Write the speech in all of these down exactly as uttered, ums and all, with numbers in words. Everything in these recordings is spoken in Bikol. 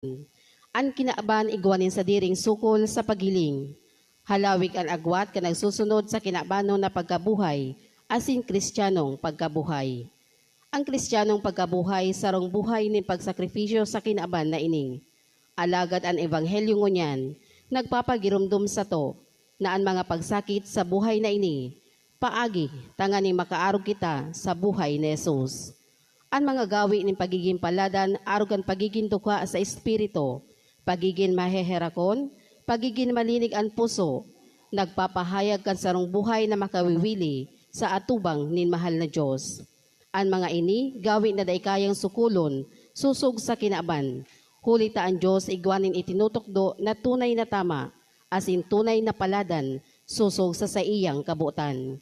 An kinaban igwa nin sadiring sukol sa paghiling. Halawig an agwat kan nagsusunod sa kinabanon na pagkabuhay asin Kristiyanong pagkabuhay. An Kristiyanong pagkabuhay sarong buhay nin pagsakripisyo sa kinaban na ini. Alagad an Ebanghelyo ngunyan nagpapagiromdom sato na an mga pagsakit sa buhay na ini paagi tanganing makaarog kita sa buhay ni Jesus. An mga gawi nin pagigin paladan arog kan pagigin dukha sa espiritu, pagigin maheherakon, pagigin malinig an puso, nagpapahayag kan sarong buhay na makawiwili sa atubang nin mahal na Dios. An mga ini gawi na dai kayang sukolon sosog sa kinaban, huli ta an Dios igwa nin itinutukdo na tunay na tama asin tunay na paladan sosog sa saiyang kabotan.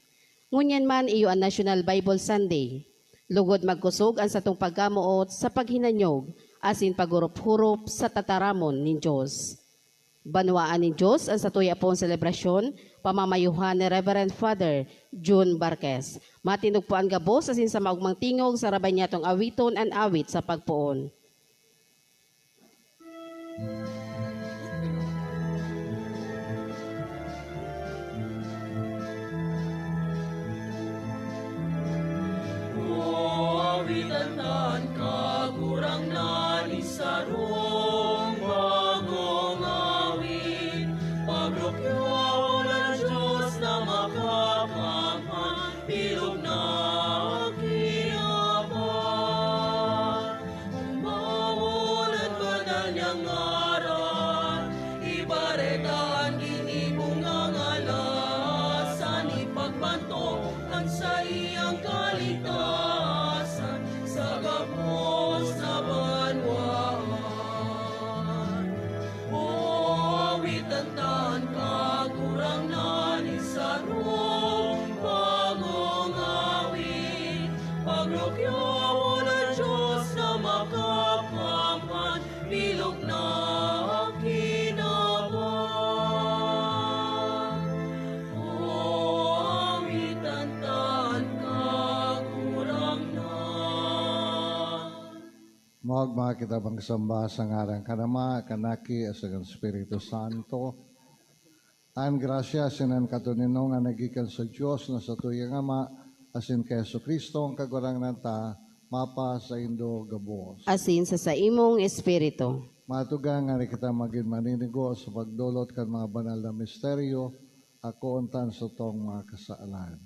Ngunyan man iyo an National Bible Sunday, lugod magkosog an satong pagkamoot sa paghinanyog asin paghurup-hurup sa tataramon nin Dios. Banwaan nin Dios an satuya pong selebrasyon, pamamayohan ni Reverend Father Jun Barquez. Matindog po an gabos asin sa maogmang tingog sa rabayan niyatong awiton an awit sa pagpoon. O awitan ta an Kagurangnan, nin sarong bagong awit. Pagrukyaon an Dios na makakamhan, bilog na kinaban. Humawon an banal niyang ngaran, ibareta an ginibong ngangalasan, ipagbantok an saiyang kaligtasan sa gabos na banwaan. O awitan ta an Kagurangnan, nin sarong bagong awit. Pagrukyaon an Dios na makakamhan, bilog na kinaban. O awitan ta an Kagurangnan. Maogma kita magsamba sa ngaran kan Ama, kan Aki, asin kan Espiritu Santo. An grasya asin an katoninongan na gikan sa Dios na satuyang Ama, asin ki Jesu-Cristo an Kagurangnan ta, mapasaindo gabos. Asin sa saimong espiritu. Matugang ngani kita magin maninigo sa pagdolot kan mga banal na misteryo, akoon ta an satong mga kasalan.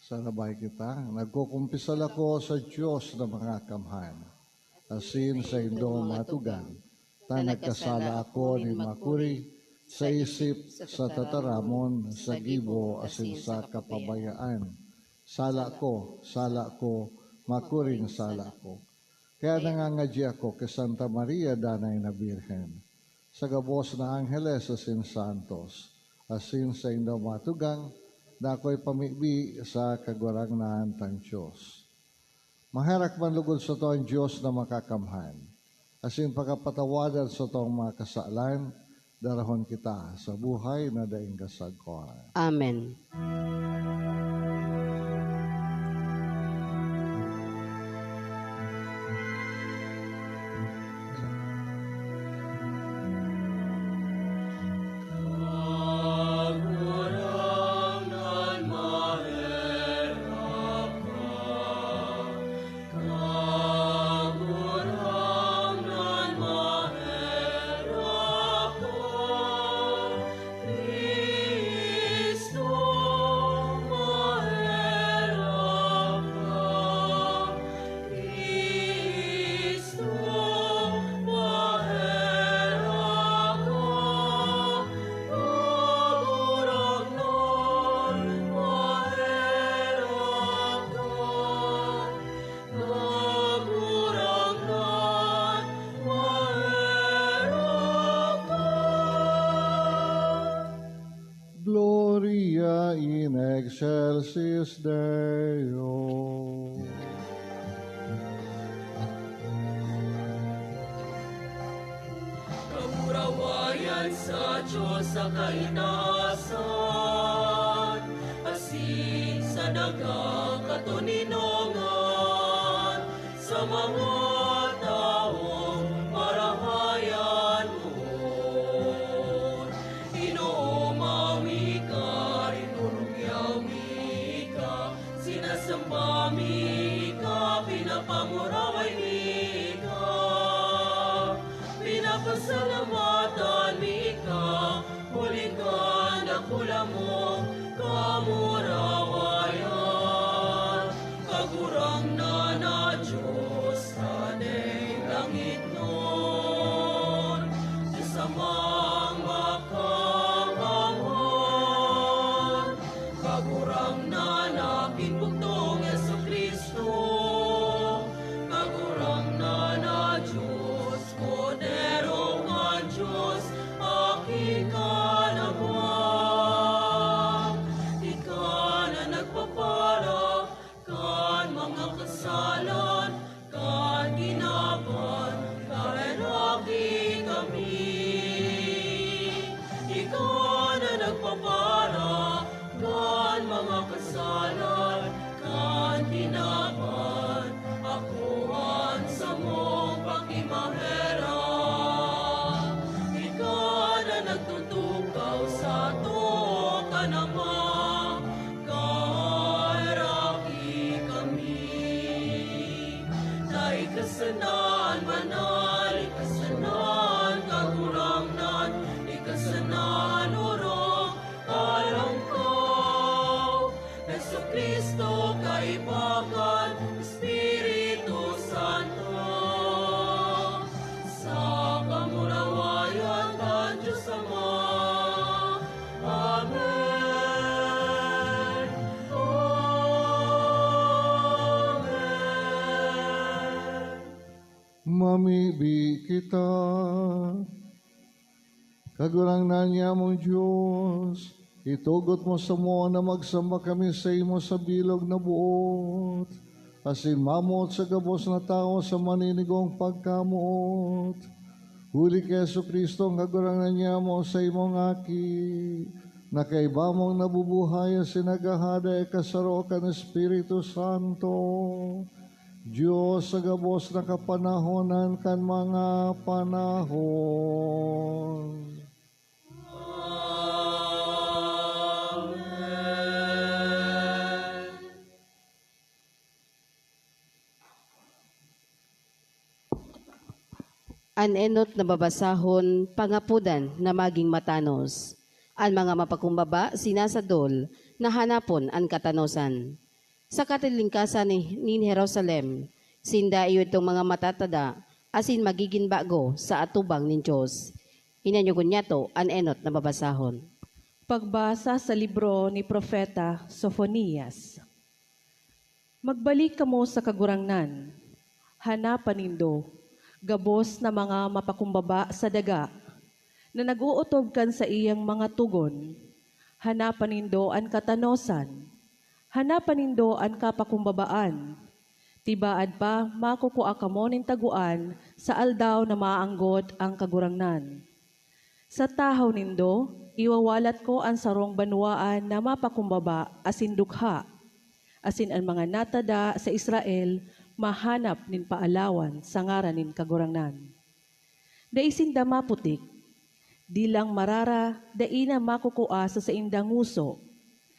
Sarabay kita. Nagkukumpisal ako sa Dios na makakamhan, asin saindo, mga tugang, ta nagkasala ako nin makuri, sa isip, sa tataramon, sa gibo, asin sa kapabayaan. Sala ko, sala ko, makuring sala ko. Kaya nangangadyi ako ki Santa Maria, Danay na Birhen, sa gabos na angheles asin santos, asin saindo, mga tugang, na ako'y pamibi sa Kagurangnan tang Dios. Maherak man lugod sato an Dios na makakamhan, asin pakapatawadan satong mga kasalan, darahon kita sa buhay na daing kasagkohan. Amen. Kagurangnan, maherak ka. Gloria in excelsis Deo. Kamurawayan sa Dios sa kaitaasan, asin sa dagang katoninongan sa mga Mamibi kita. Kagurangnan niamong Dios, itugot mo samo na magsamba kami saimo sa bilog na boot, asin mamoot sa gabos na tawo sa maninigong pagkamoot. Huli ki Jesu-Cristo, an Kagurangnan niamo, saimong Aki, na kaiba mong nabubuhay asin naghahade kasaro kan Espiritu Santo, Dios sa gabos na kapanahonan kan mga panahon. An enot na babasahon, pangapodan na magin matanos. An mga mapakumbaba sinasadol na hanapon an katanosan. Sa katilingkasan ni, nin Jerusalem, sinda iyo itong mga matatada asin magigin bago sa atubang nin Dios. Inanyogon niyato an enot na babasahon. Pagbasa sa libro ni Propeta Sofonias. Magbalik kamo sa Kagurangnan. Hanapan nindo, gabos na mga mapakumbaba sa daga, na nag-ootob kan saiyang mga togon. Hanapan nindo an katanosan. Hanapan nindo an kapakumbabaan. Tibaad pa, makukua kamo nin tagoan sa aldaw na maanggot an Kagurangnan. Sa tahaw nindo, iwawalat ko an sarong banwaan na mapakumbaba asin dukha, asin an mga natada sa Israel mahanap nin paalawan sa ngaran nin Kagurangnan. Dai sinda maputik, dilang marara, dai na makukua sa saindang ngoso.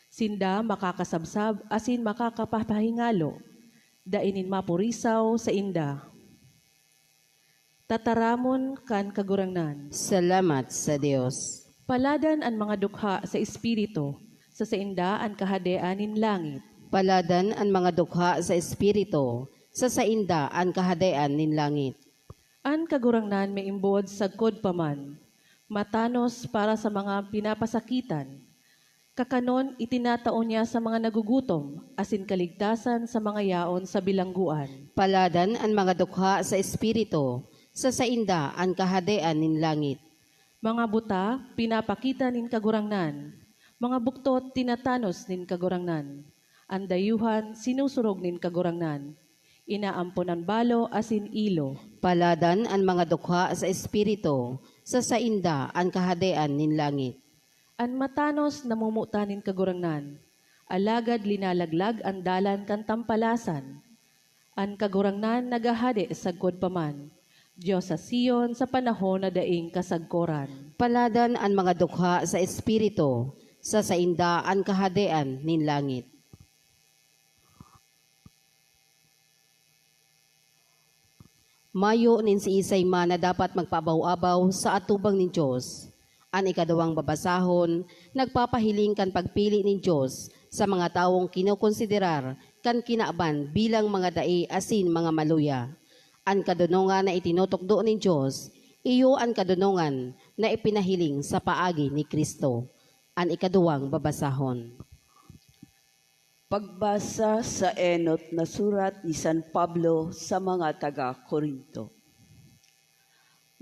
Sinda makakasabsab asin makakapapahingalo, dai nin mapurisaw sainda. Tataramon kan Kagurangnan. Salamat sa Dios. Paladan an mga dukha sa espiritu, sa sainda an kahadean nin langit. Paladan an mga dukha sa espiritu, sa sainda an kahadean nin langit. An Kagurangnan maimbod sagkod pa man, matanos para sa mga pinapasakitan. Kakanon itinatao niya sa mga nagugutom, asin kaligtasan sa mga yaon sa bilanggoan. Paladan an mga dukha sa espiritu, sa sainda an kahadean nin langit. Mga buta, pinapakita nin Kagurangnan. Mga buktot, tinatanos nin Kagurangnan. An dayuhan, sinusurog nin Kagurangnan. Inaampon an balo asin ilo. Paladan an mga dukha sa espiritu, sa sainda an kahadean nin langit. An matanos namomotan nin Kagurangnan, alagad linalaglag an dalan kan tampalasan. An Kagurangnan naghahade sagkod pa man, Dios sa Sion sa panahon na daing kasagkoran. Paladan an mga dukha sa espiritu, sa sainda an kahadean nin langit. Mayo nin siisay man na dapat magpaabaw-abaw sa atubang nin Dios. An ikaduwang babasahon nagpapahiling kan pagpili nin Dios sa mga tawong kinokonsiderar kan kinaban bilang mga dai asin mga maluya. An kadonongan na itinutukdo nin Dios, iyo an kadonongan na ipinahiling sa paagi ni Cristo. An ikaduwang babasahon. Pagbasa sa enot na surat ni San Pablo sa mga taga Corinto.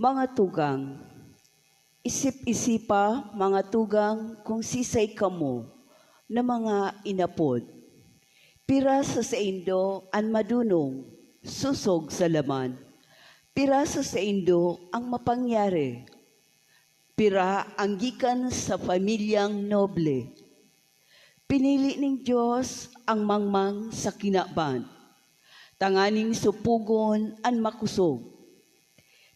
Mga tugang, isip-isipa, mga tugang, kung sisay kamo na mga inapod. Pira sa saindo an madonong, sosog sa laman? Pira sa saindo ang mapangyari? Pira ang gikan sa pamilyang noble? Pinili nin Dios ang mangmang sa kinaban, tanganing supogon an makosog.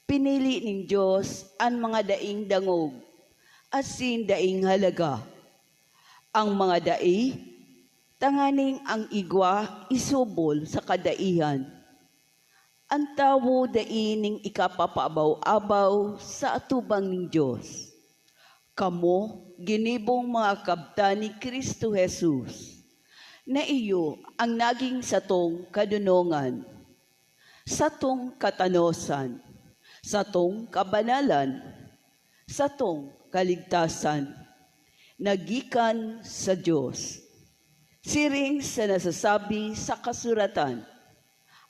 Pinili nin Dios an mga daing dangog asin daing halaga, ang mga dai, tanganing ang igwa isubol sa kadaihan. An tawo dai nin ikapapaabaw-abaw sa atubang nin Dios. Kamo, ginibong mga kabtan ni Cristo Jesus, na iyo ang nagin satong kadonongan, satong katanosan, satong kabanalan, satong kaligtasan, na gikan sa Dios. Siring sa nasasabi sa kasuratan,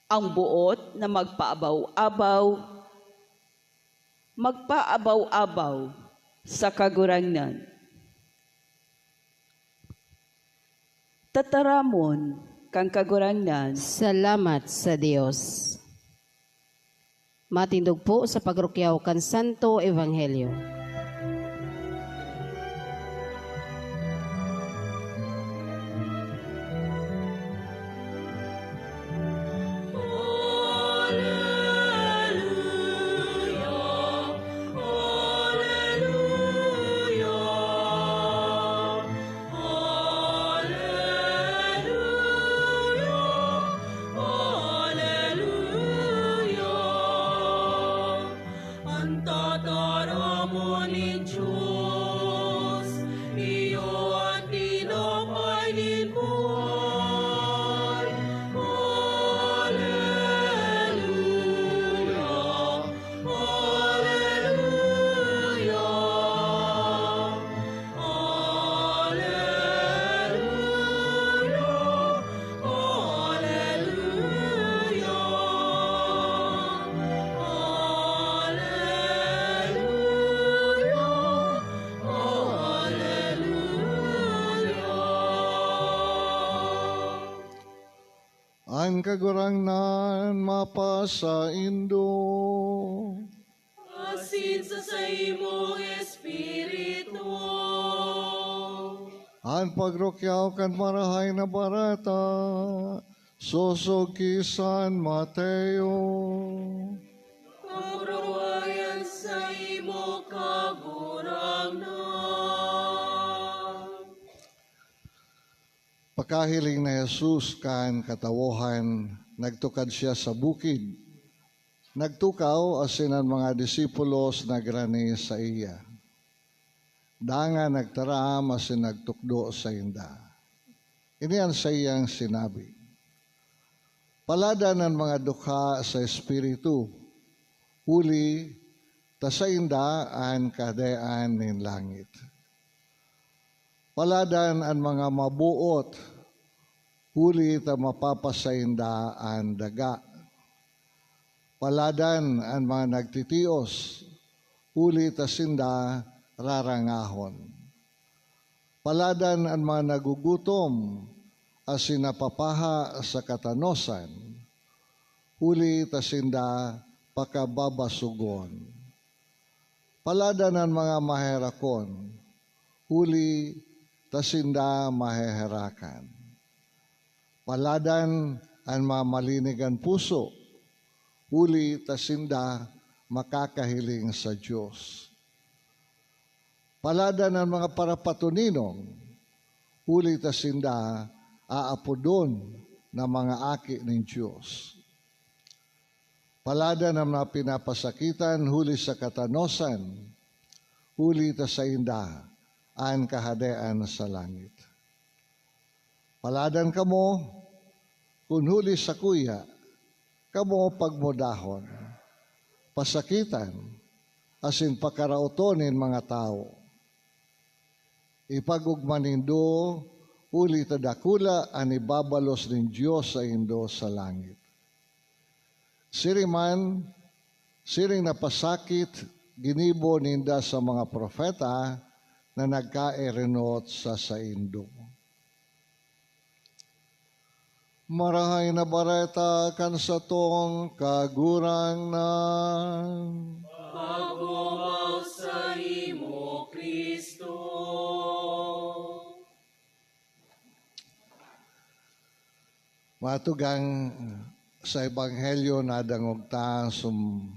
Ang boot na magpaabaw-abaw, magpaabaw-abaw sa Kagurangnan. Tataramon kan Kagurangnan. Salamat sa Dios. Matindog po sa pagrukyaw kan Santo Ebanghelyo. An tataramon nin Dios, iyo an tinapay nin buhay. Haleluya! Haleluya! Haleluya! Haleluya! Haleluya! Haleluya! An Kagurangnan mapasaindo. Asin sa saimong espiritu. An pagrukyaw kan Marahay na Bareta sosog ki San Mateo. Pagruwayan sa imo, Kagurangnan. Pakahiling ni Jesus kan katawohan, nagtukad siya sa bukid. Nagtukaw asin an mga disipulos nagrani saiya. Dangan nagtaram asin nagtukdo sainda. Ini an saiyang sinabi, "Paladan an mga dukha sa espiritu, huli ta sainda an Kahadean nin langit." Paladan an mga maboot, huli ta mapapasainda an daga. Paladan an mga nagtitios, huli ta sinda rarangahon. Paladan an mga nagugutom asin napapaha sa katanosan, huli ta sinda pakababasogon. Paladan an mga maherakon, huli ta sinda maheherakan. Paladan an mga malinig an puso, huli ta sinda makakahiling sa Dios. Paladan an mga parapatoninong, huli ta sinda aapodon na mga aki nin Dios. Paladan an mga pinapasakitan huli sa katanosan, huli ta sainda an Kahadean sa langit. Paladan kamo, kun huli sakuya kamo pagmudahon, pasakitan, asin pakaraoton nin mga tawo. Ipag-ogma nindo, huli ta dakula an ibabalos nin Dios saindo sa langit. Siring man, siring na pasakit ginibo ninda sa mga propeta na nagkaerenot sa saindo. Marahay na Bareta kan satong Kagurangnan. Pag-omaw saimo, Cristo. Mga tugang, sa Ebanghelyo, nadangog ta sum-,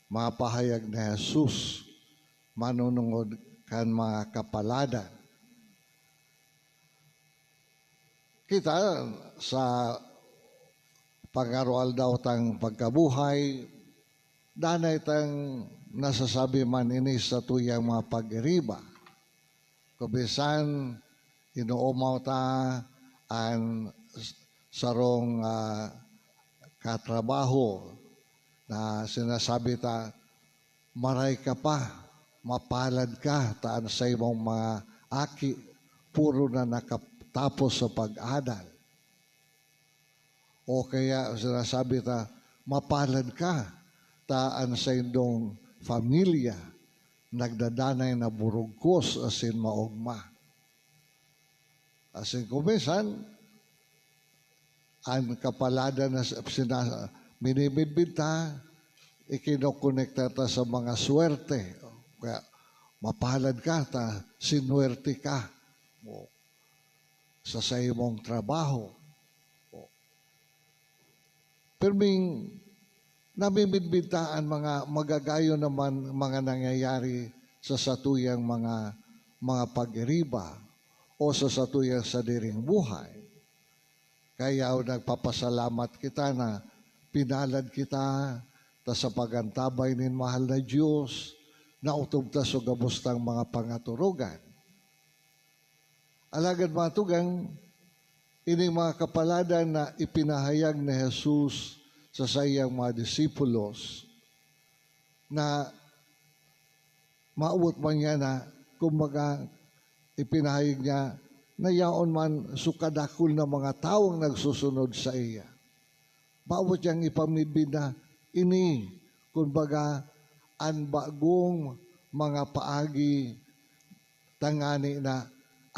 mga pahayag ni Jesus manunungod kan mga kapaladan. Kita, sa pangaro-aldaw tang pagkabuhay, danay tang nasasabi man ini sa tuyang mga pag-iriba. Kung minsan, inoomaw ta an s-, sarong, ah, katrabaho na sinasabi ta, "Maray ka pa, mapalad ka, ta an saimong mga aki puro na nakatapos sa pag-adal." O kaya sinasabi ta, "Mapalad ka, ta an saindong pamilya nagdadanay na burugkos asin maogma." Asin kung minsan, an kapaladan na s-, sina-, minimidbid ta, ikinokonekta ta sa mga swerte. Kaya, "Mapalad ka, ta sinuwerte ka." O, sa saimong trabaho. O. Pirming namimidbid ta an mga magagayon naman, mga nangyayari sa satuyang mga, mga pag-iriba o sa satuyang sadiring buhay. Kaya nagpapasalamat kita na pinalad kita, ta sa pag-antabay nin mahal na Dios, naotob ta sa gabos tang mga pangaturugan. Alagad, mga tugang, ining mga kapaladan na ipinahayag ni Jesus sa saiyang mga disipulos, na maabot man niya na, kumbaga, ipinahayag niya na yaon man so kadakul na mga tawong nagsusunod saiya. Maabot niyang ipamidbid na ini, kumbaga, an bagong mga paagi, tangani na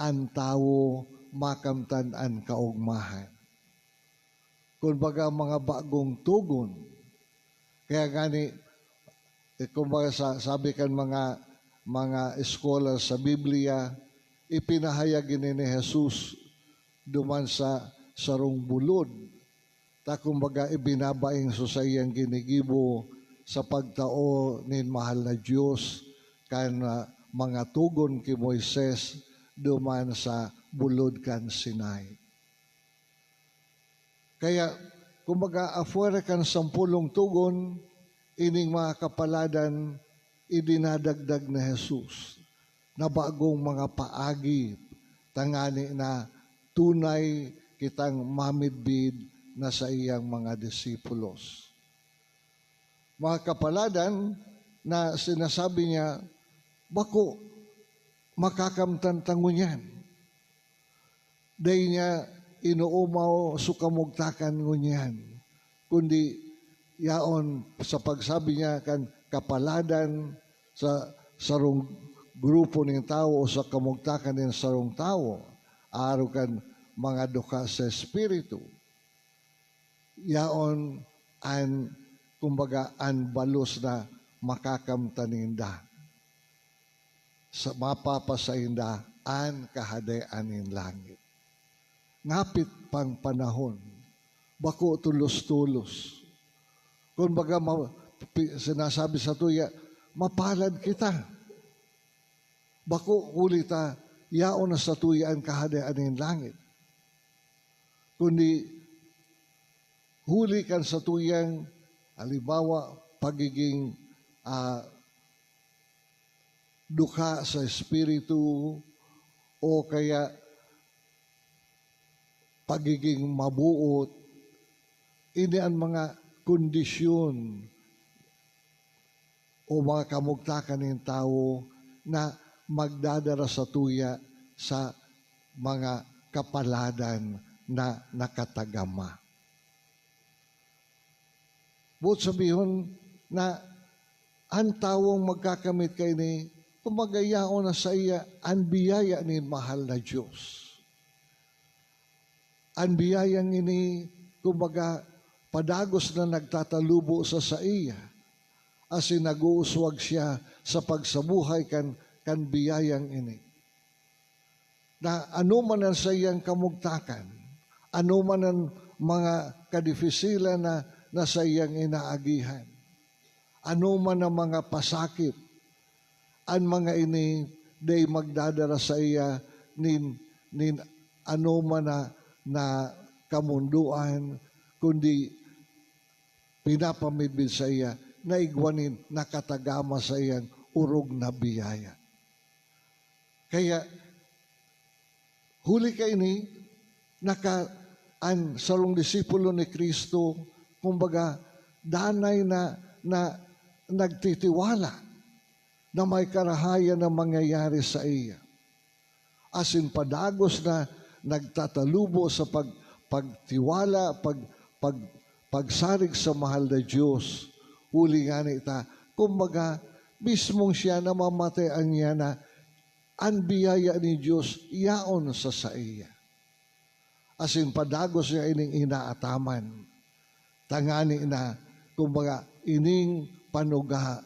an tawo makamtan an kaogmahan. Kumbaga, mga bagong togon. Kaya ngani, eh, kumbaga, sa, sabi kan mga, mga scholar sa Biblia, ipinahayag ini ni Jesus duman sa sarong bulod. Ta, kumbaga, ibinabaing so saiyang ginigibo sa pagtao nin mahal na Dios kan, ah, mga togon ki Moises duman sa bulod kan Sinai. Kaya, kumbaga, afuera kan sampolong togon, ining mga kapaladan, idinadagdag ni Jesus na bagong mga paagi, tangani na tunay kitang mamidbid na saiyang mga disipulos. Mga kapaladan na sinasabi niya, "Bako, makakamtan ta ngunyan." Dai niya inoomaw so kamugtakan ngunyan, kundi yaon sa pagsabi niya kan kapaladan sa sarong grupo nin tawo o sa kamugtakan nin sarong tawo, arog kan mga dukha sa espiritu. Yaon an, kumbaga, an balos na makakamtan ninda. Sa, mapapasainda an Kahadean nin langit. Ngapit pang panahon, bako tolos-tolos. Kumbaga, ma-, pi-, sinasabi sa tuya, "Mapalad kita." Bako huli ta yaon na satuya an Kahadean nin langit, kundi huli kan satuyang, halimbawa, pagiging, ah, dukha sa espiritu o kaya pagiging mabuot, ini an mga kondisyon o mga kamugtakan nin tawo na magdadara satuya sa mga kapaladan na nakatagama. Boot sabihon na an tawong magkakamit kaini, kumbaga, yaon na saiya an biyaya nin mahal na Dios. An biyayang ini, kumbaga, padagos na nagtatalubo sa saiya, asin nag-uuswag siya sa pagsabuhay kan, kan biyayang ini. Na anoman an saiyang kamugtakan, anoman an mga kadifisilan na, na saiyang inaagihan, anoman an mga pasakit, an mga ini dai magdadara saiya nin, nin anoman na, na kamondoan, kundi pinapamidbid saiya na igwa nin nakatagama saiyang orog na biyaya. Kaya, huli kaini, naka-, an sarong disipulo ni Cristo, kumbaga, danay na, na nagtitiwala na may karahayan na mangyayari saiya. Asin padagos na nagtatalubo sa pag-, pagtiwala, pag-, pag-, pagsarig sa mahal na Diyos, huli ngani ta, kumbaga, mismong siya namamatean niya na an biyaya nin Diyos yaon sa saiya. Asin padagos niya ining inaataman. Tangani na, kumbaga, ining panuga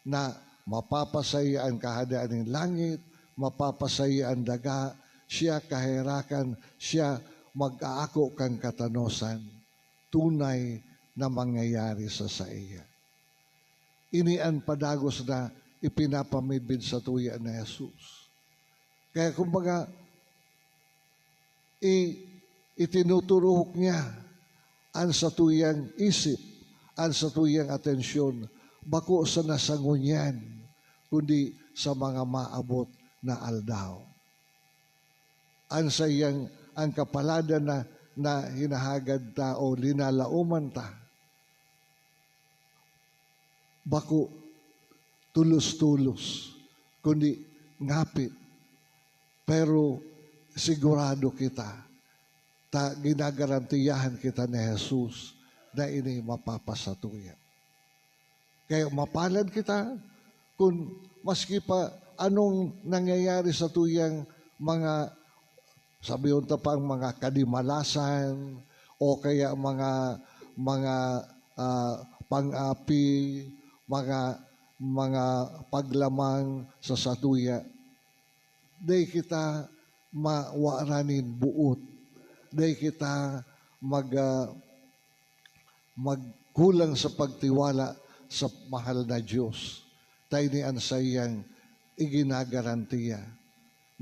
na mapapasaiya an Kahadean nin langit, mapapasaiya an daga, siya kaherakan, siya mag-aako kan katanosan. Tunay na mangyayari sa saiya. Ini an padagos na ipinapamidbid satuya ni Jesus. Kaya kumbaga, i-, itinuturuhok niya an satuyang isip, an satuyang atensyon, bako sa nasa ngunyan, kundi sa mga maabot na aldaw. An saiyang, ang kapaladan na, na hinahagad ta o linalaoman ta, bako tolos-tolos, kundi ngapit. Pero sigurado kita, ta ginagarantiyahan kita ni Jesus na ini mapapasatuya. Kaya mapalad kita kun maski pa anong nangyayari satuyang mga, sabihon ta pang mga kadimalasan o kaya mga, mga, ah, pang-api, mga, mga paglamang sa satuya. Dai kita mawaran nin boot. Dai kita mag-, ah, magkulang sa pagtiwala sa mahal na Diyos. Ta ini an saiyang iginagarantiya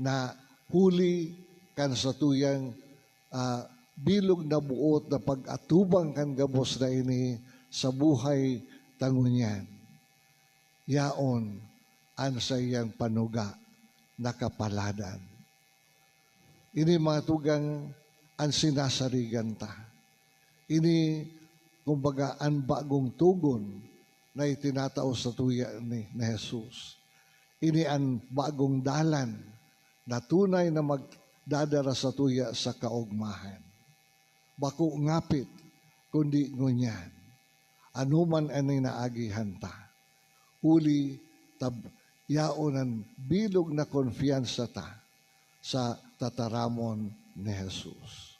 na huli kan satuyang, ah, bilog na boot na pag-atubang kan gabos na ini sa buhay ta ngunyan. Yaon an saiyang panuga na kapaladan. Ini mga tugang an sinasarigan ta. Ini, kumbaga, an bagong togon na itinatao satuya ni, ni Jesus. Ini an bagong dalan na tunay na magdadara satuya sa kaogmahan. Bako ngapit, kundi ngunyan. Anoman an inaagihan ta, huli ta yaon an bilog na kumpiyansa ta sa tataramon ni Jesus.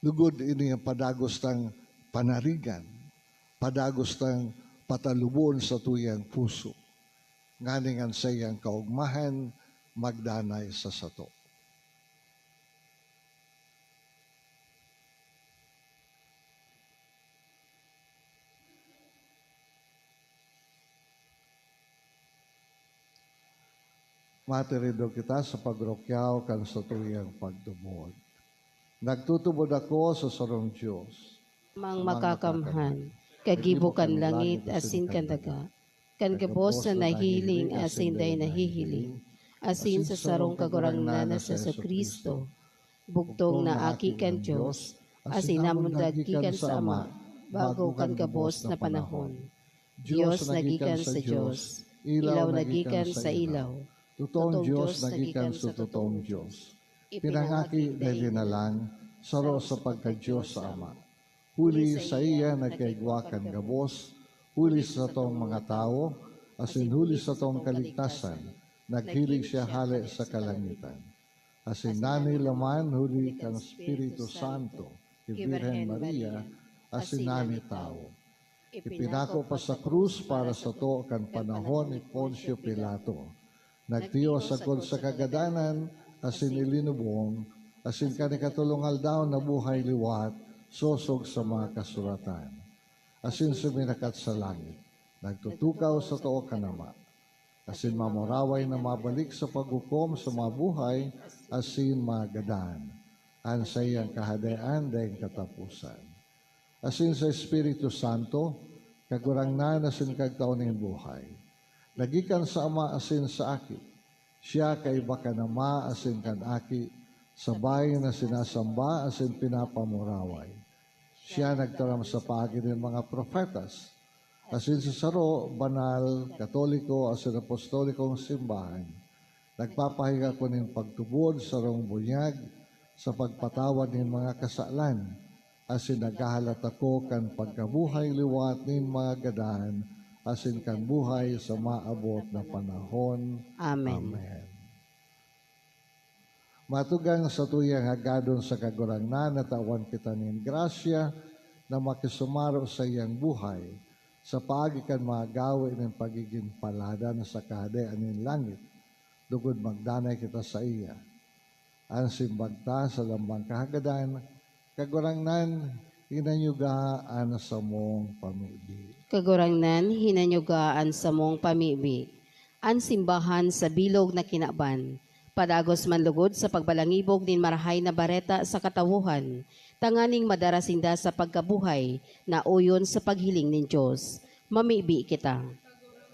Lugod ini an padagos tang panarigan, padagos tang patalubon satuyang puso, nganing an saiyang kaogmahan magdanay sa sato. Matirindog kita sa pagrukyaw kan satuyang pagtubod. Nagtutubod ako sa sarong Dios, Amang Makakamhan, kagibo kan langit asin kan daga, kan gabos na nahihiling asin dai nahihiling, asin sa sarong Kagurangnan na si Jesu-Cristo, bugtong na Aki kan Dios, asin namundag gikan sa Ama, bago kan gabos na panahon. Dios na gikan sa Dios, ilaw na gikan sa ilaw, totoong Dios na gikan sa totoong Dios. Pinangaki na linalang, saro sa pagka-Dios sa Ama. Huli saiya nagkaigwa kan gabos, huli sa satong mga tawo, asin huli sa satong kaligtasan, naghilig siya hale sa kalangitan. Asin nanilaman huli kan Espiritu Santo, ki Birhen Maria, asin nani tawo. Ipinako pa sa krus para sato kan panahon ni Poncio Pilato. Nagtios sagkod sa kagadanan, asin ilinubong, asin kan ikatolong aldaw nabuhay liwat, sosog sa mga kasuratan. Asin suminakat sa langit, nagtutukaw sa too kan Ama. Asin mamuraway na mabalik sa paghukom sa mga buhay asin mga gadan. An saiyang kahadean daing kataposan. Asin sa Espiritu Santo, Kagurangnan asin Kagtao nin buhay, na gikan sa Ama asin sa Aki. Siya kaiba kan Ama asin kan Aki, sabay na sinasamba asin pinapamuraway. Siya nagtaram sa paagi nin mga propetas, asin sa saro, banal, katoliko, asin apostolikong simbahan. Nagpapahiga ako nin pagtubod sarong bunyag sa pagpatawad nin mga kasalan, asin naghahalat ako kan pagkabuhay liwat nin mga gadan, asin kan buhay sa maabot na panahon. Amen. Amen. Matugang sa tuyang hagadon sa Kagurangnan, natawan kita nin grasya na makisumaro sa iyang buhay, sa paagi kan mga gawe nin pagigin paladan sa Kahadean nin langit, lugod magdanay kita saiya. An simbag ta sa lambang kahagadan, Kagurangnan, hinanyuga an samong pamibi. Kagurangnan, hinanyuga an samong pamibi. An simbahan sa bilog na kinaban, padagos man lugod sa pagbalangibog nin Marahay na Bareta sa katawohan, tanganing madara sinda sa pagkabuhay na oyon sa paghiling nin Dios. Mamibi kita.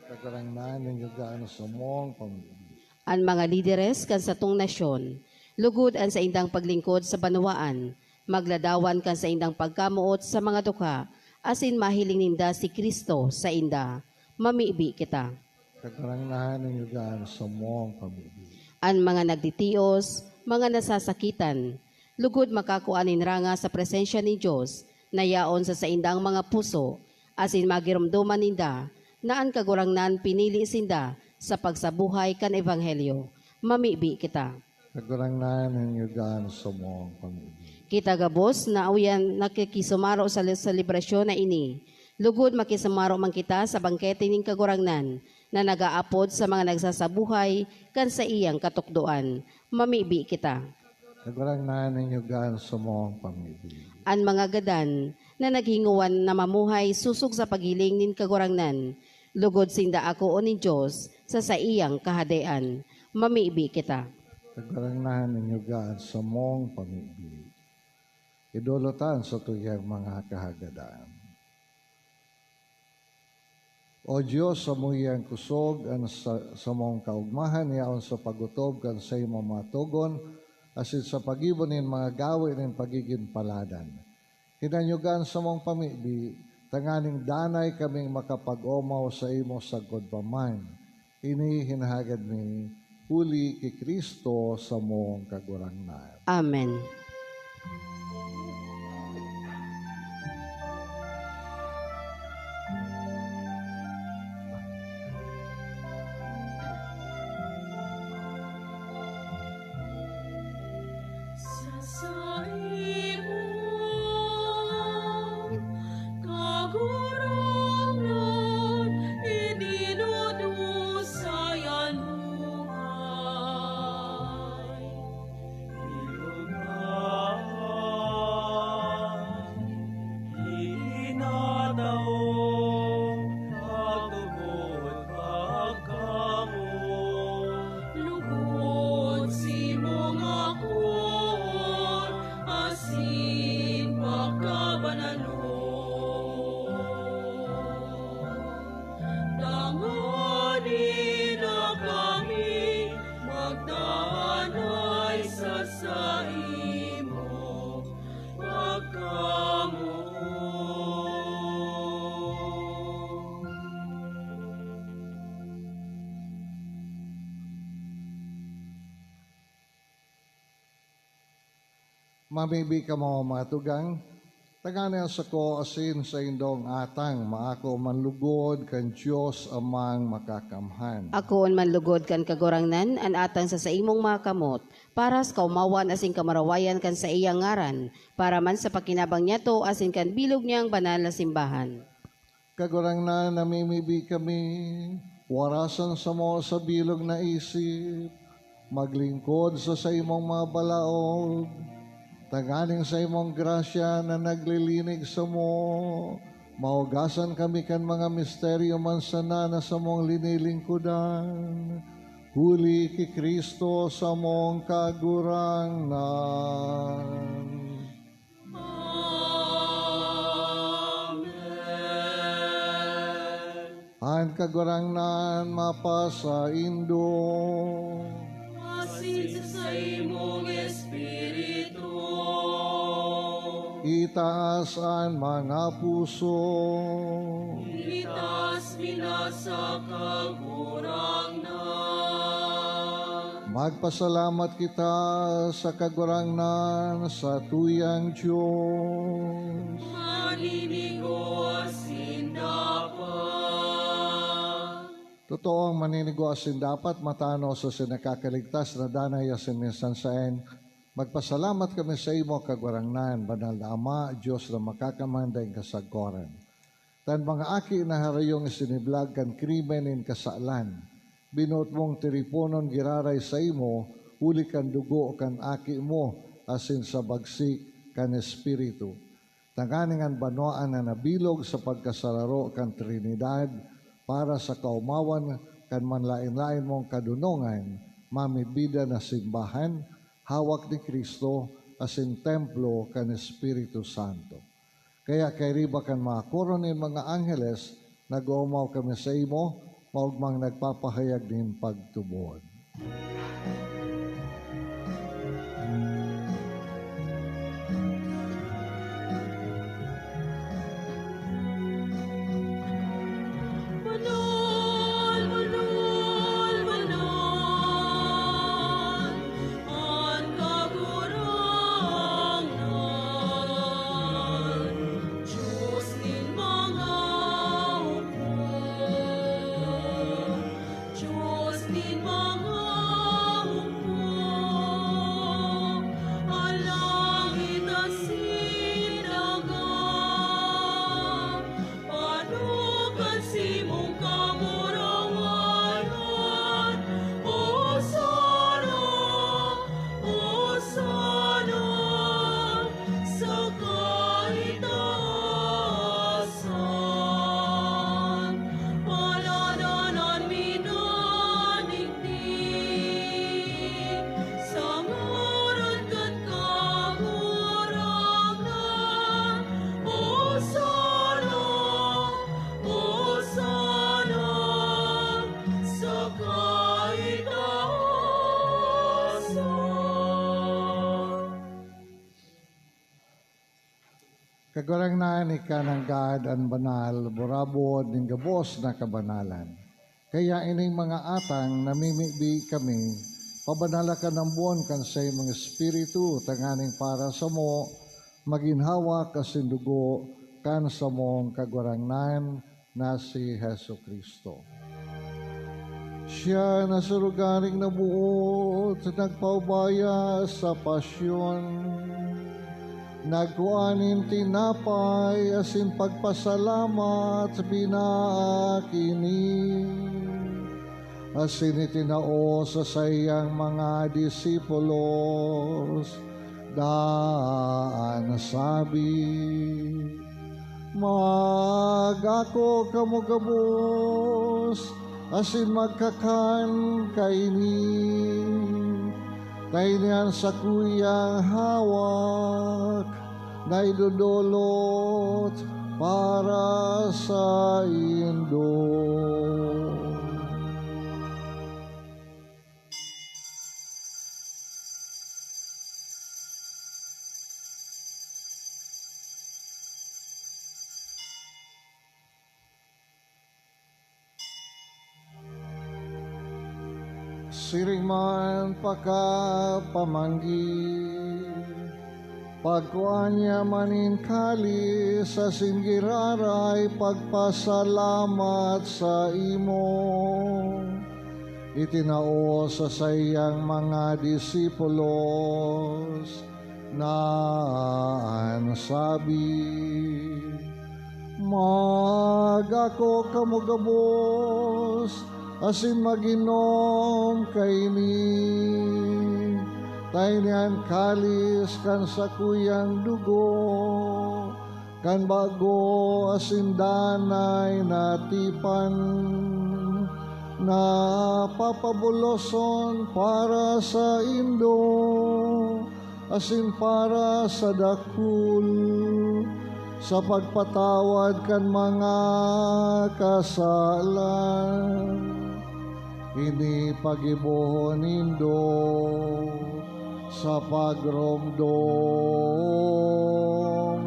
Kagurangnan, hinanyuga an samong pamibi. An mga lideres kan satong nasyon, lugod an saindang paglingkod sa banwaan, magladawan kan saindang pagkamoot sa mga dukha, asin mahiling ninda si Cristo sainda. Mamibi kita. Kagurangnan, hinanyuga an samong pamibi. An mga nagtitios, mga nasasakitan, lugod makakua nin ranga sa presensya nin Dios na yaon sa saindang mga puso, asin magiromdoman ninda na an Kagurangnan pinili sinda sa pagsabuhay kan Ebanghelyo. Mamibi kita. Kagurangnan, hinanyuga an samong pamibi. Kita gabos na uyan nakikisumaro sa le-, selebrasyon na ini, lugod makisumaro man kita sa bangkete nin Kagurangnan na nag-aapod sa mga nagsasabuhay kan saiyang katukdoan. Mamibi kita. Kagurangnan, hinanyuga an samong pamibi. An mga gadan na naghingowan na mamuhay sosog sa paghiling nin Kagurangnan, lugod sinda akoon nin Dios sa saiyang Kahadean. Mamibi kita. Kagurangnan, hinanyuga an samong pamibi. Idolotan sa tuyang mga kahagadan. O Dios, samuyang kusog an sa-, samong kaogmahan yaon sa pag-otob kan saimong mga togon, asin sa paggibo nin mga gawe nin pagigin paladan. Hinanyuga an samong pamibi, tanganing danay kaming makapag-omaw saimo sagkod pa man. Ini hinahagad mi huli ki Cristo samong Kagurangnan. Amen. Sa saimong Kagurangnan, idinudusay an buhay. Ilugan, itinatao, pagtubod, pagkamoot. Lugod saimong akoon asin pagkabananon. Tanganing kami magdanay sa saimo pagkamoot. Mamibi kamo, mga tugang, tanganing an sako asin saindong atang maako man lugod kan Dios Amang Makakamhan. Akoon man lugod kan Kagurangnan an atang sa saimong mga kamot, para sa kaomawan asin kamurawayan kan saiyang ngaran, para man sa pakinabang niyato asin kan bilog niyang banal na simbahan. Kagurangnan, namimibi kami, warasan samo sa bilog na isip, maglingkod sa saimong mga balaog, tanganing saimong grasya na naglilinig samo, mahugasan kami kan mga misteryo man sana na samong linilingkodan, huli ki Cristo samong Kagurangnan. Amen. An Kagurangnan mapasaindo. Asin sa saimong espiritu. Itaas an mga puso. Itaas mi na sa Kagurangnan. Magpasalamat kita sa Kagurangnan, sa tuyang Dios. Maninigo asin dapat. Totoong maninigo asin dapat, matanos asin nakakaligtas na danay asin minsan saen. Magpasalamat kami sa imo, Kagurangnan, Banal na Ama, Dios na makakamanda nin kasagkoran. Tan mga aki na harayong isiniblag kan krimen nin kasalan, binoot mong tiriponon giraray saimo huli kan dugo kan Aki mo asin sa bagsik kan Espiritu, tanganing an banwaan na nabilog sa pagkasararo kan Trinidad para sa kaomawan kan manlaen-laen mong kadonongan, mamidbida na simbahan, hawak ni Cristo, asin templo kan Espiritu Santo. Kaya kairiba kan mga koro nin mga angheles, nag-oomaw kami saimo, maogmang nagpapahayag nin pagtubod. Banal, banal, banal, an Kagurangnan, Dios nin mga hukbo, Dios nin mga hukbo, an langit asin daga. Panokan simong kamurawayan, Hosana, Hosana, sa kaitaasan. Paladanan mi na digdi, sa ngaran kan Kagurangnan, Hosana, Hosana sa kaitaasan. Kagurangnan, ika nanggad an banal, burabod nin gabos na kabanalan. Kaya ining mga atang namimibi kami, pabanala kan ambon kan saimong Espiritu, tanganing para samo, magin hawak asin dugo kan samong Kagurangnan na si Jesu-Cristo. Siya na sa lugaring naboot, nagpaubaya sa pasyon, nagkua nin tinapay asin pagpasalamat, binaak ini, asin itinao sa saiyang mga disipulos, dangan sabi, "Mag-ako kamo gabos asin magkakan kaini, ta ini an sakuyang hawak na idodolot para saindo." Siring man pakapamanggi, pagkua niya man nin kalis asin giraray pagpasalamat saimo, itinao sa saiyang mga disipulos, dangan sabi, "Mag-ako kamo gabos asin mag-inom kaini, ta ini an kalis kan sakuyang dugo kan bago asin danay na tipan, na papabuloson para saindo asin para sa dakul, sa pagpatawad kan mga kasalan. Ini paggibohon nindo sa pagromdom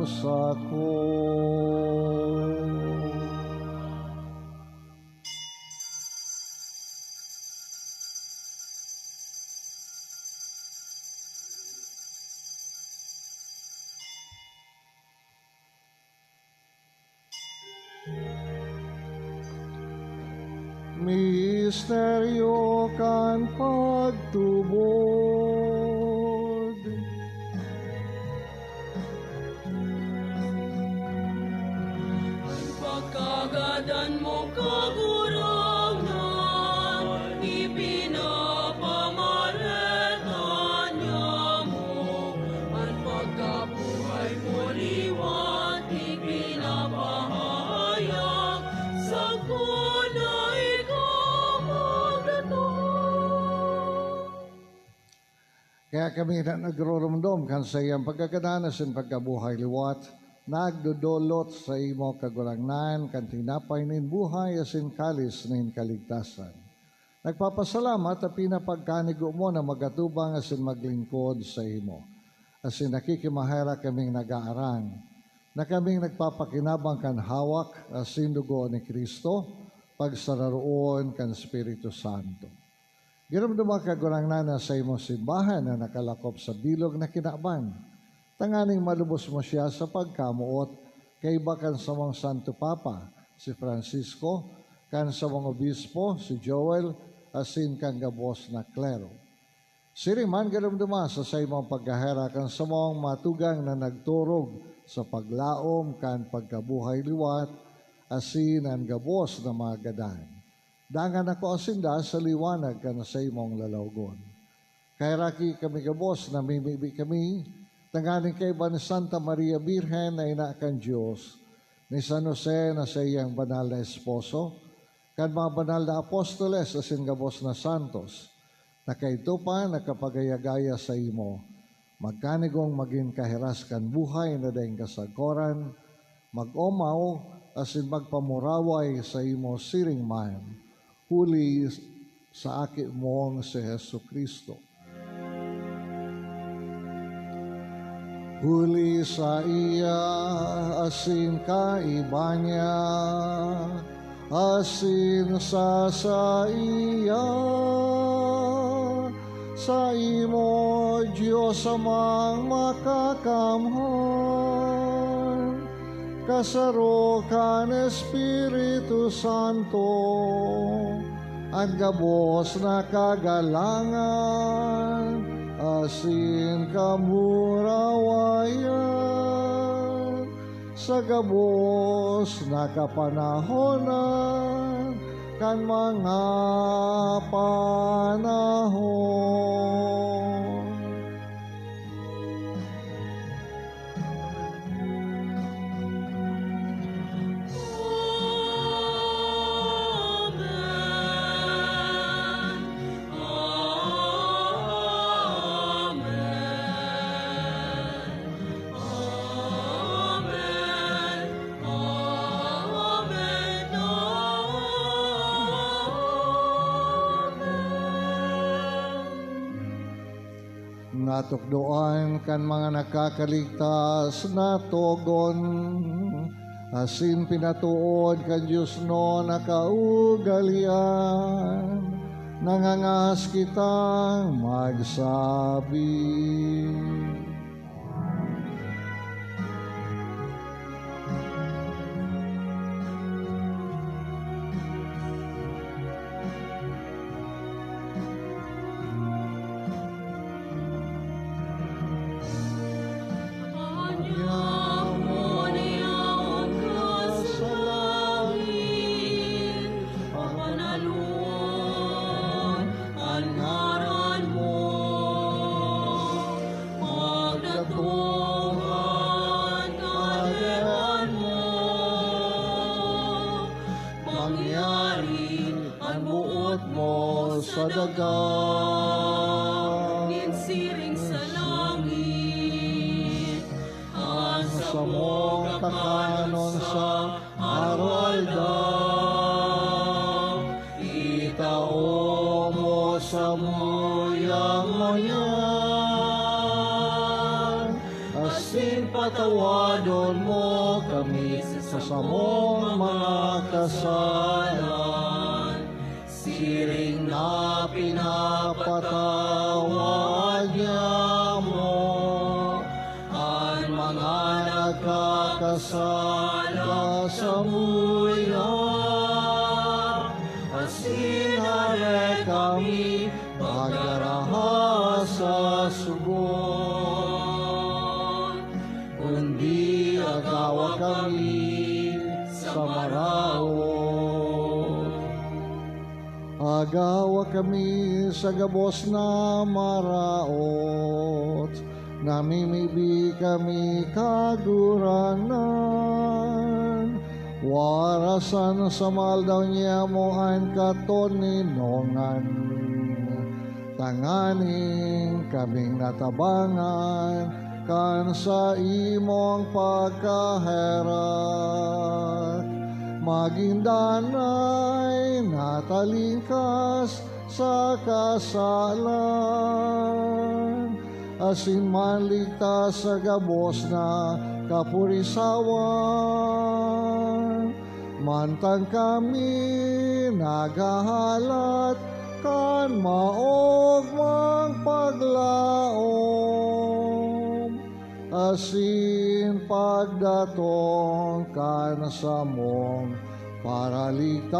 sako." Misteryo kan pagtubod. An pagkagadan mo, Kagurangnan, ipinapamareta niamo. An pagkabuhay mo liwat, ipinapahayag, sagkod na ikaw magdatong. Kaya kami na nagrurumdom kan saiyang pagkagadan asin pagkabuhay liwat, nagdodolot saimo, Kagurangnan, kan tinapay nin buhay asin kalis nin kaligtasan. Nagpapasalamat ta pinapagkanigo mo na mag-atubang asin maglingkod saimo. Asin nakikimaherak kaming nag-aarang na kaming nagpapakinabang kan hawak asin dugo ni Cristo, pagsararoon kan Espiritu Santo. Giromdoma, Kagurangnan, an saimong simbahan na nakalakop sa bilog na kinaban, tanganing malubos mo siya sa pagkamoot kaiba kan samong Santo Papa, si Francisco, kan samong obispo, si Joel, asin kan gabos na klero. Siring man, giromdoma sa saimong pagkaherak an samong mga tugang na nagturog sa paglaom kan pagkabuhay liwat, asin an gabos na mga gadan. Dangan ako sinda sa liwanag kan saimong lalawgon. Kaheraki kami gabos, namimibi kami, tanganing kaiba ni Santa Maria Birhen na ina kan Dios, ni San Jose na saiyang banal na esposo, kan mga banal na apostoles asin gabos na santos, na kaidto pa nakapagayagaya saimo, magkanigong magin kahiras kan buhay na daing kasagkoran, mag-omaw asin magpamuraway saimo siring man, huli sa Aki mong si Jesu-Cristo. Huli saiya asin kaiba niya, asin sa saiya, saimo, Dios Amang Makakamhan, kasaro kan Espiritu Santo, an gabos na kagalangan asin kamurawayan sa gabos na kapanahonan kan mga panahon. Natukdoan kan mga nakakaligtas na togon, asin pinatood kan diosnon na kaugalean, nangangahas kitang magsabi. Mangyari an boot mo sa daga. Nin siring sa langit, an samong kakanon sa aroaldaw, itao mo samuya ngunyan, asin patawadon mo kami sa samong mga kasalan, siring na pinapatawad niamo an mga nagkakasala samuya, asin kami magdaraha sa sugot, kundi agawa kami sa maraot. Agawa kami sa gabos na maraot, namimibi kami, Kagurangnan. Warasan sa mga aldaw niamo an katoninongan, tanganing kaming natabangan kan saimong pagkaherak, magin danay na talingkas sa kasalan, asin manligtas sa gabos na kapurisawan. Mantang kami naghahalat kan maogmang paglaom, asin pagdatong kan samong Paraligtas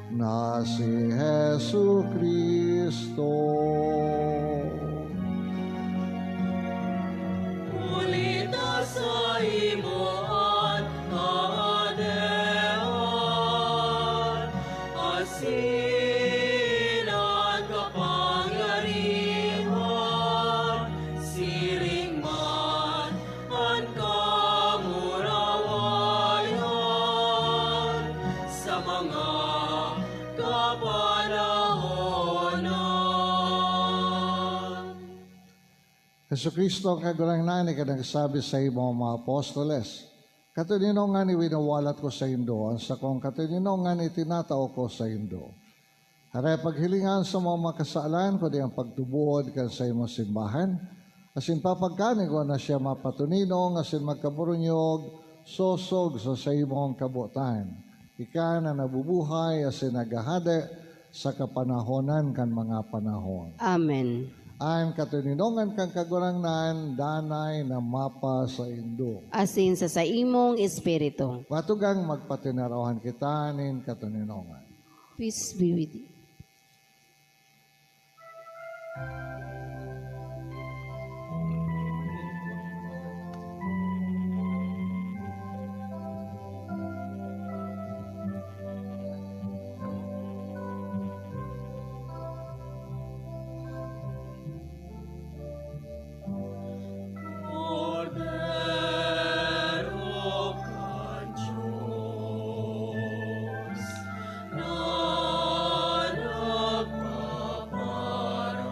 na si Jesu-Cristo. Huli ta saimo an kahadean, asin an kapangyarihan, siring man an kamurawayan sa mga kapanahonan. Jesu-Cristo, Kagurangnan, ika nagsabi saimo mga apostoles, "Katoninongan iwinawalat ko saindo, an sakong katoninongan itinatao ko saindo." Aray paghilingan sa mga makasalan, kundi ang pagtubod kan saimong simbahan, asin papagkaningon na siya mapatoninong asin magkaburunyog, sosog sa saimong kabotan. Ika na nabubuhay asin naghahade sa kapanahonan kan mga panahon. Amen. An katoninongan kan Kagurangnan danay na mapasaindo. Asin sa saimong espiritu. Patugang magpatinarawan kita nin katoninongan. Peace be with you. Kordero kan Dios na nagpapara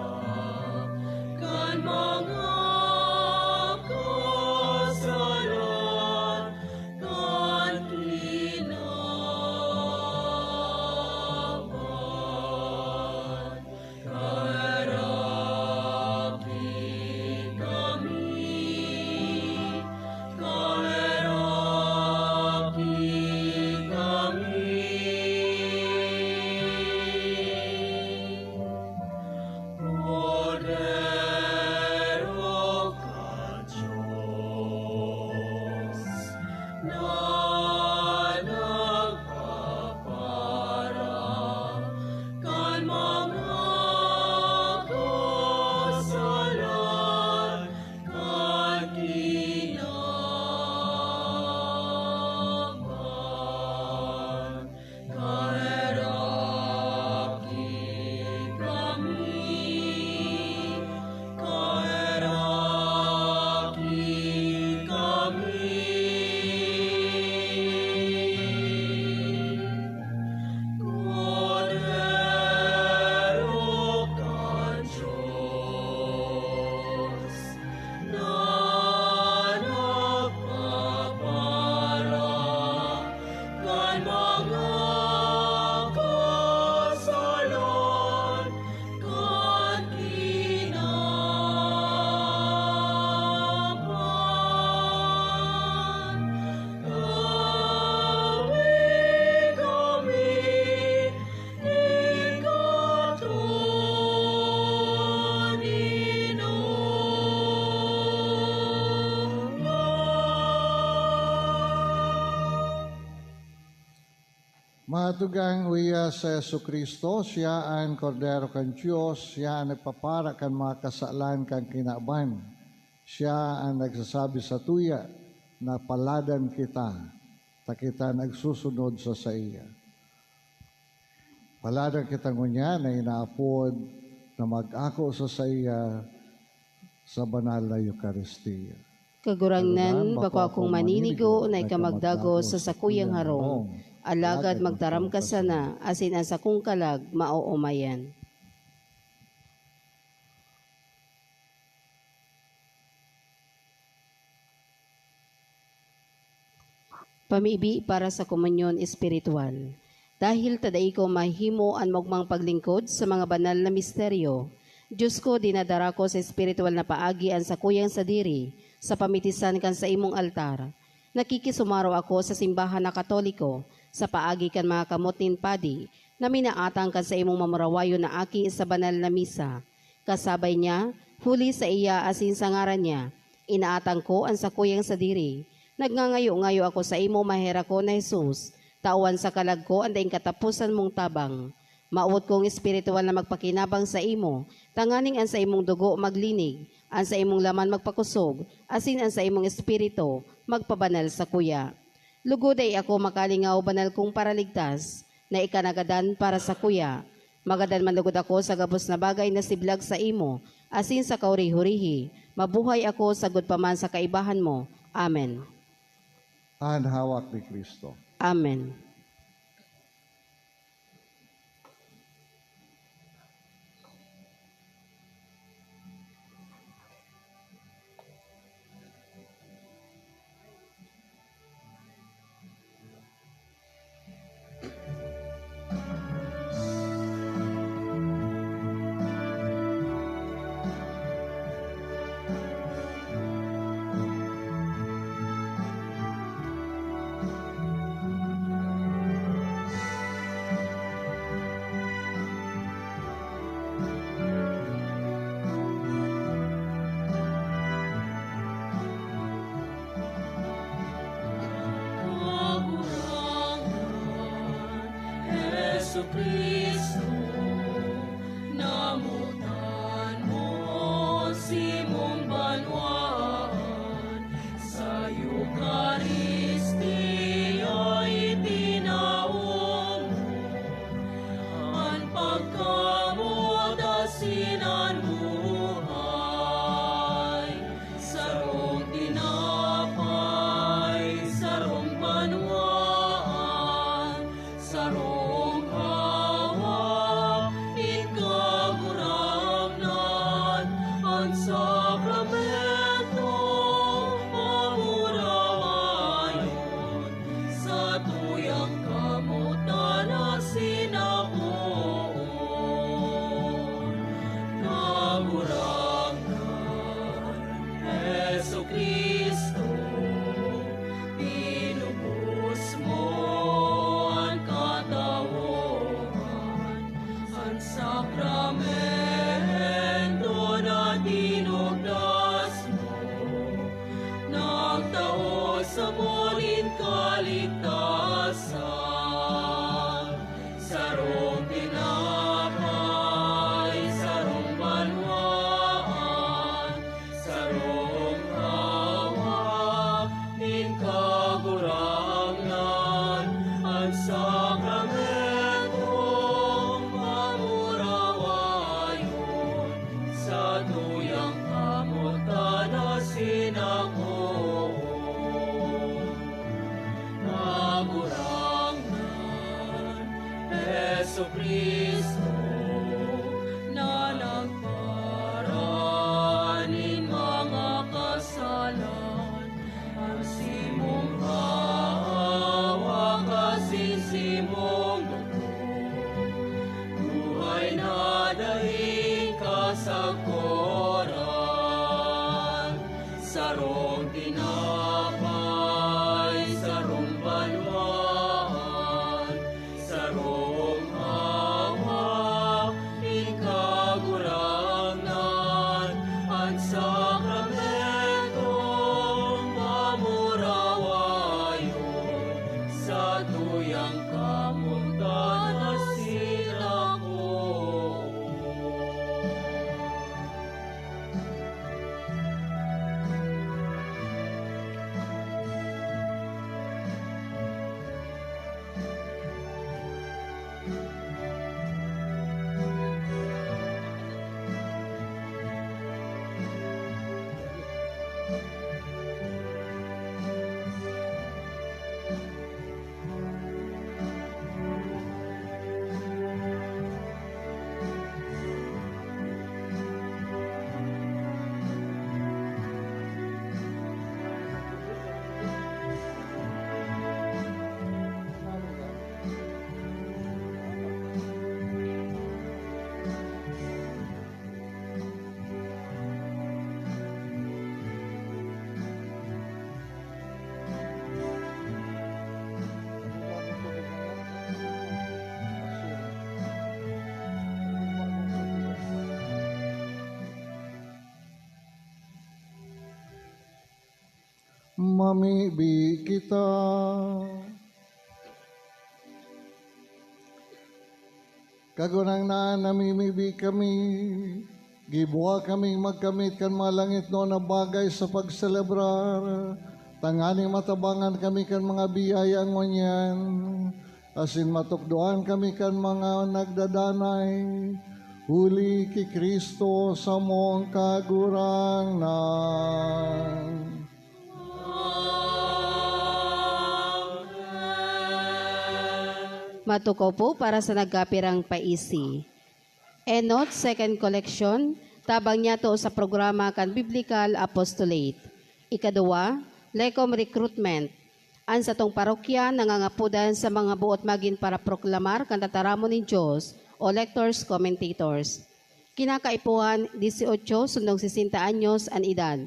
Mga tugang, uya si Jesu-Cristo, siya an Kordero kan Dios, siya an nagpapara kan mga kasalan kan kinaban. Siya an nagsasabi sa tuya na paladan kita, ta kita nagsusunod sa saiya. Paladan kita ngunyan na inaapod na mag-ako sa saiya sa banal na Eukaristia. Kagurangnan, bako akong maninigo na ika magdagos sa sakuyang harong, alagad magtaram ka sana, asin an sakong kalag maoomayan. Pamibi para sa komunyon espiritual. Dahil ta dai ko mahimo an maogmang paglingkod sa mga banal na misteryo, Dios ko, dinadara ko sa espiritual na paagi an sakuyang sadiri sa pamitisan kan saimong altar. Nakikisumaro ako sa simbahan na Katoliko sa paagi kan mga kamot nin padi na minaatang kan saimong mamurawayon na aki sa banal na misa. Kasabay niya, huli sa iya asin sa ngaran niya, inaatang ko an sakuyang sadiri. Nagngangayo-ngayo ako saimo, maherak ko na Jesus, tawan sa kalag ko an daing kataposan mong tabang. Mawot kong espiritual na magpakinabang saimo, tanganing an saimong dugo maglinig, an saimong laman magpakosog, asin an saimong espiritu magpabanal sakuya. Lugod dai ako makalingaw, banal kong Paraligtas, na ika nagadan para sakuya. Magadan man lugod ako sa gabos na bagay na siblag saimo, asin sa kaurihurihi, mabuhay ako sagkod pa man sa kaibahan mo. Amen. An hawak ni Cristo. Amen. Kagurangnan, Jesu-Cristo, namotan mo simong banwaan, sa Eukaristia itinawo mo an pagkamoot asin an buhay. Sarong tinapay, sarong banwaan, sarong hawak nin Kagurangnan, an sakramentong pamurawayon, satuyang kamotan asin apoon. Kagurangnan, Jesu-Cristo, tinubos mo an katawohan, an sakramento na tinugdas mo, nagtao samo nin kaligtasan. Sarong tinapay, sarong banwaan, sarong hawak nin Kagurangnan, an sakramentong pamurawayon, satuyang kamotan asin apoon. Kagurangnan, Jesu-Cristo, na nagpara nin mga kasalan, an simong hawak asin simong dugo, buhay na daing kasakoran. Sarong tinapay, sarong banwaan, sarong hawak Mamibi kita. Kagurangnan, namimibi kami. Gibuha kaming magkamit kan mga langitnon na bagay sa pagselebrar, tanganing matabangan kami kan mga biyaya ngunyan, asin matukdoan kami kan mga nagdadanay, huli ki Cristo samong Kagurangnan. Matukaw po para sa nagkapirang paisi. Enot, second collection, tabang niyato sa programa kan Biblical Apostolate. Ikaduwa, Lecom Recruitment. An satong parokya nangangapodan sa mga buot magin paraproklamar kan tataramon nin Dios o lectors, commentators. Kinakaipuhan, dieciocho sundong sesenta anyos an edad.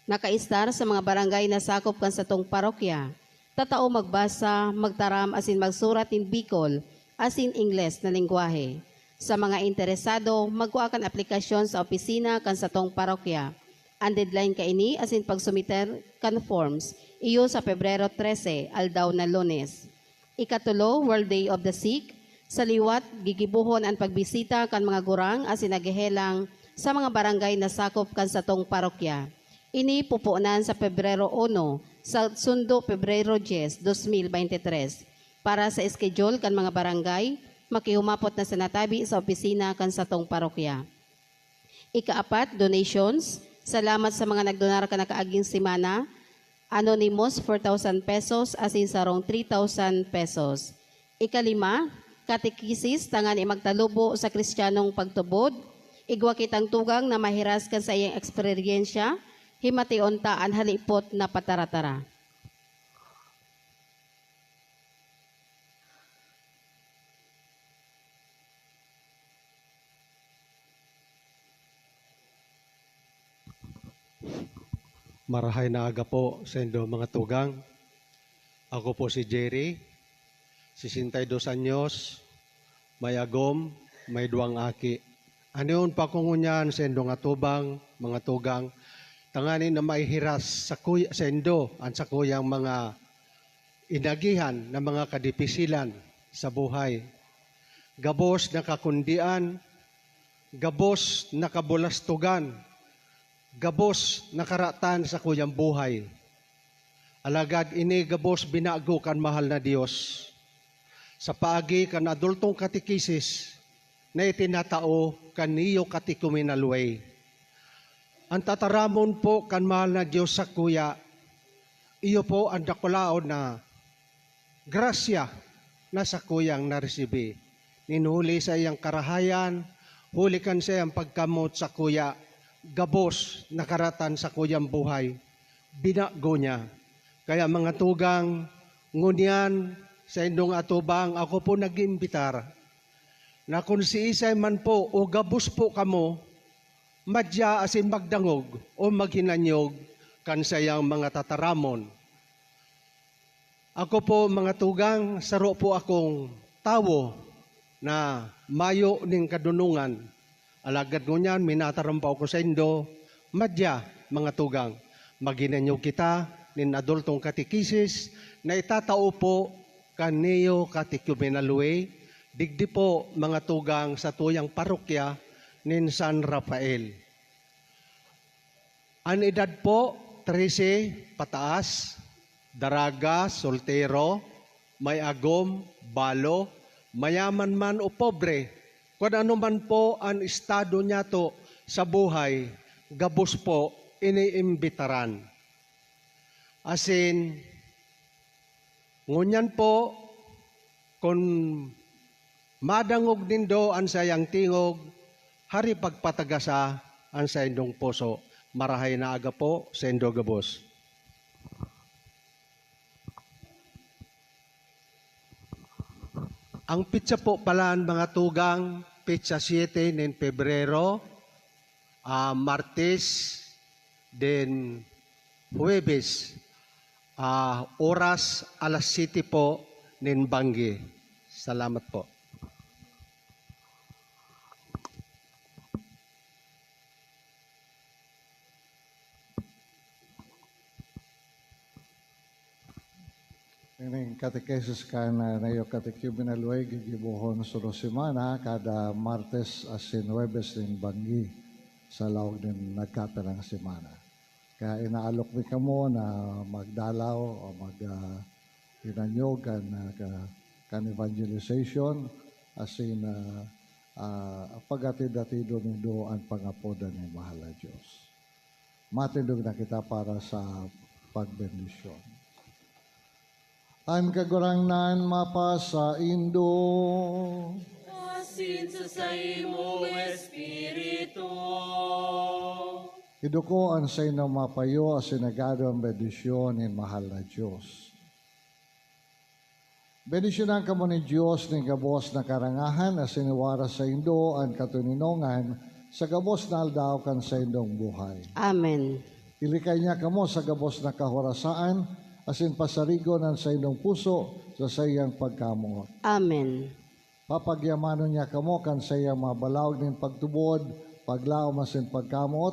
Nakaistar sa mga barangay na sakop kan satong parokya. Tatao magbasa, magtaram asin magsurat nin Bicol asin Ingles na lengwahe. Sa mga interesado, magkua kan aplikasyon sa opisina kan satong parokya. An deadline kaini asin pagsumiter kan forms iyo sa Pebrero trese, aldaw na Lunes. Ikatulo, World Day of the Sick. Sa liwat, gigibohon an pagbisita kan mga gurang asin naghehelang sa mga barangay na sakop kan satong parokya. Ini pupunan sa Pebrero uno, sa sundo Pebrero dyes, dos mil bente tres. Para sa schedule kan mga barangay, makihumapot na sa natabi sa opisina kan satong parokya. Ikaapat, donations. Salamat sa mga nagdonar kan nakaaging semana. Anonymous, four thousand pesos, asin sarong three thousand pesos. Ikalima, katekisis tanganing magtalubo sa Kristiyanong pagtubod. Igwa kitang tugang na mahiras kan saiyang eksperyensya, himation ta an halipot na pataratara. Marahay na aga po saindo, mga tugang. Ako po si Jerry, sesenta y dos anyos, may agom, may duwang aki. An iyon pa ko ngunyan saindong atubang, mga tugang, tanganing na maihiras sakuya, saindo an sakuyang mga inagihan na mga kadipisilan sa buhay. Gabos na kakundian, gabos na kabulastugan, gabos na karatan sakuyang buhay. Alagad ini gabos binago kan mahal na Dios, sa paagi kan adultong katekisis na itinatao kan Neo Catechumenal Way. An tataramon po kan mahal na Dios sakuya, iyo po an dakulaon na grasya na sakuyang naresibi. Nin huli sa iyang karahayan, huli kan saiyang pagkamot sakuya, gabos na karatan sakuyang buhay, binago niya. Kaya, mga tugang, ngunyan, saindong atubang, ako po nag-iimbitar na kun siisay man po o gabos po kamo, madya asin magdangog o maghinanyog kan saiyang mga tataramon. Ako po, mga tugang, saro po akong tawo na mayo nin kadonongan. Alagad ngunyan, minataram pa ako saindo, madya, mga tugang, maghinanyog kita nin adultong katekisis na itatao po kan Neo Catechumenal Way, digdi po, mga tugang, satuyang parokya nin San Rafael. An edad po, trese pataas, daraga, soltero, may agom, balo, mayaman man o pobre, kun ano man po an estado niyato sa buhay, gabos po iniimbitaran. Asin, ngunyan po, kun madangog nindo an saiyang tingog, hari pagpatagasa an saindong puso. Marahay na aga po saindo gabos. Ang petsa po palan, mga tugang, petsa siyete nin Pebrero, ah, Martes, then Huwebes, ah, oras alas siyete po nin banggi. Salamat po. Ining katekesis kan, ah, Neo Catechumen na luway gigibohon sunod semana, kada Martes asin Huwebes nin banggi sa laog nin nagkapirang semana. Kaya inaalok mi kamo na magdalaw o mag, ah, hinanyog kan, ah, ka-, kan evangelization asin, ah, ah, paghatid-hatidon nindo an pangapodan nin Mahal na Dios. Matindog na kita para sa pagbendisyon. An Kagurangnan mapasaindo. Asin sa saimong espiritu. Iduko an saindong mapayo asin agado an bendisyon nin Mahal na Dios. Bendisyonan kamo nin Dios nin gabos na karangahan asin iwara saindo an katoninongan sa gabos na aldaw kan saindong buhay. Amen. Ilikay niya kamo sa gabos na kahorasaan asin pasarigon an saindong puso sa saiyang pagkamoot. Amen. Papagyamanon niya kamo kan saiyang mga balaog nin pagtubod, paglaom asin pagkamoot,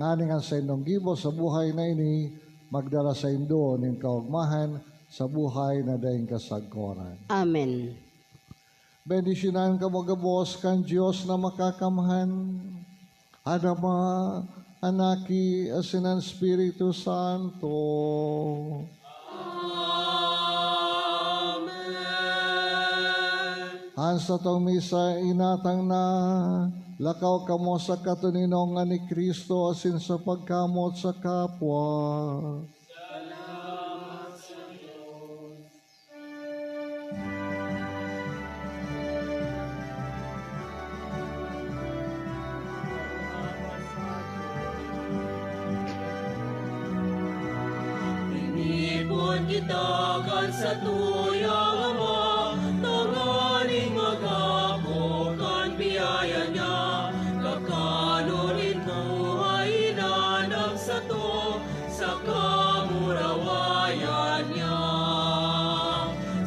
nganing an saindong gibo sa buhay na ini magdara saindo nin kaogmahan sa buhay na daing kasagkoran. Amen. Bendisyonan kamo gabos kan Dios na Makakamhan, an Ama, an Aki, asin an Espiritu Santo. Amen. An satong misa inatang na, lakaw kamo sa katoninongan ni Cristo asin sa pagkamoot sa kapwa. Salamat sa Dios. Tinipon kita kan satuyang Ama, tanganing magapok kan biyaya niya, kakanon nin buhay na nagsato sa kamurawayan niya.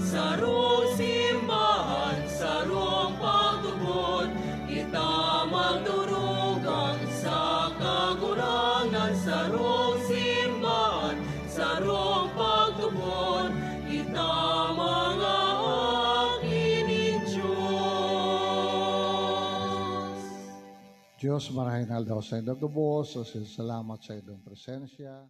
Sarong simbahan, sarong pagtubod, kita magturugang sa Kagurangnan. Sarong simbahan, sarong pagtubod, kita mga aki nin Dios. Dios, marhay na aldaw saindo gabos, asin salamat saindong presensya.